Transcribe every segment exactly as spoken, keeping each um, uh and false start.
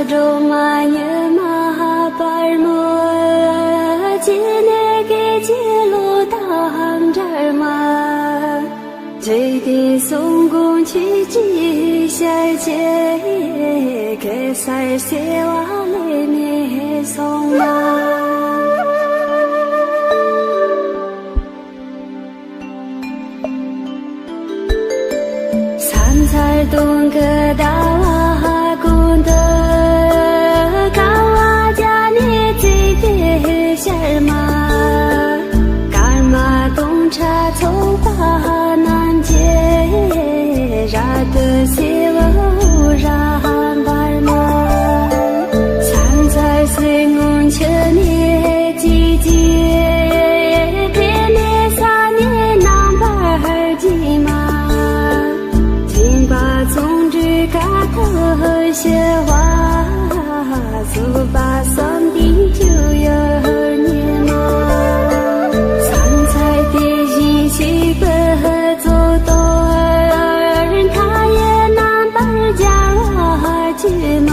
སྒྲོལ་མ་ཉི་མ་དཔལ་མོ། ཅི་ནས་སྐད་ཅིག་ལོ་དང་འབྲལ་མ། འཇིག་རྟེན་གསུམ་མགོན་ཆུ་སྐྱེས་ཞལ་གྱི། གེ་སར་བྱེ་བ་ལས་ནས་སོང་བ། ས་མཚར་སྟོན་གྱི་ཟླ་བ་ཀུན་ཏུ། དགའ་བ་བརྒྱ་ནས་བརྩེགས་པའི་ཞལ་མ། སྐར་མ་སྟོང་ཕྲག་ཚོགས་པ་རྣམས་ཀྱིས། རབ་ཏུ་བསིལ་བའི་འོད་རབ་འབར་མ། ས་མཚར་གསེར་སྔོན་ཆུ་ནས་སྐྱེས་ཀྱི། དེ་ནས་ས་གནས་རྣམ་པར་རྒྱས་མ། སྦྱིན་པ་བརྩོན་འགྲུས་དཀའ་ཐུབ་ཞི་བ། བཟོད་པ་བསམ་གཏན་སྤྱོད་ཡུལ་ཉིད་མ། ས་མཚར་དེ་བཞིན་གཤེགས་པའི་གཙུག་ཏོར། མཐའ་ཡས་རྣམ་པར་སྦྱར་བ་བཅོས་མ།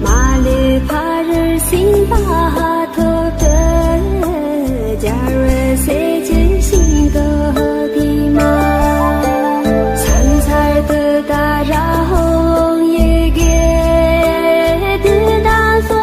མ་ལུས་ཕ་རོལ་ཕྱིན་པ་ཐོབ་སྟེ། རྒྱལ་བའི་སྲས་ཀྱི་ཞིང་དུ་ཕེབས་མ། ས་མཚར་དུ་ཏཱ་ར་ཧཱུྃ་ཡི་གེ། བདུད་དང་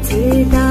ཚེ་ད་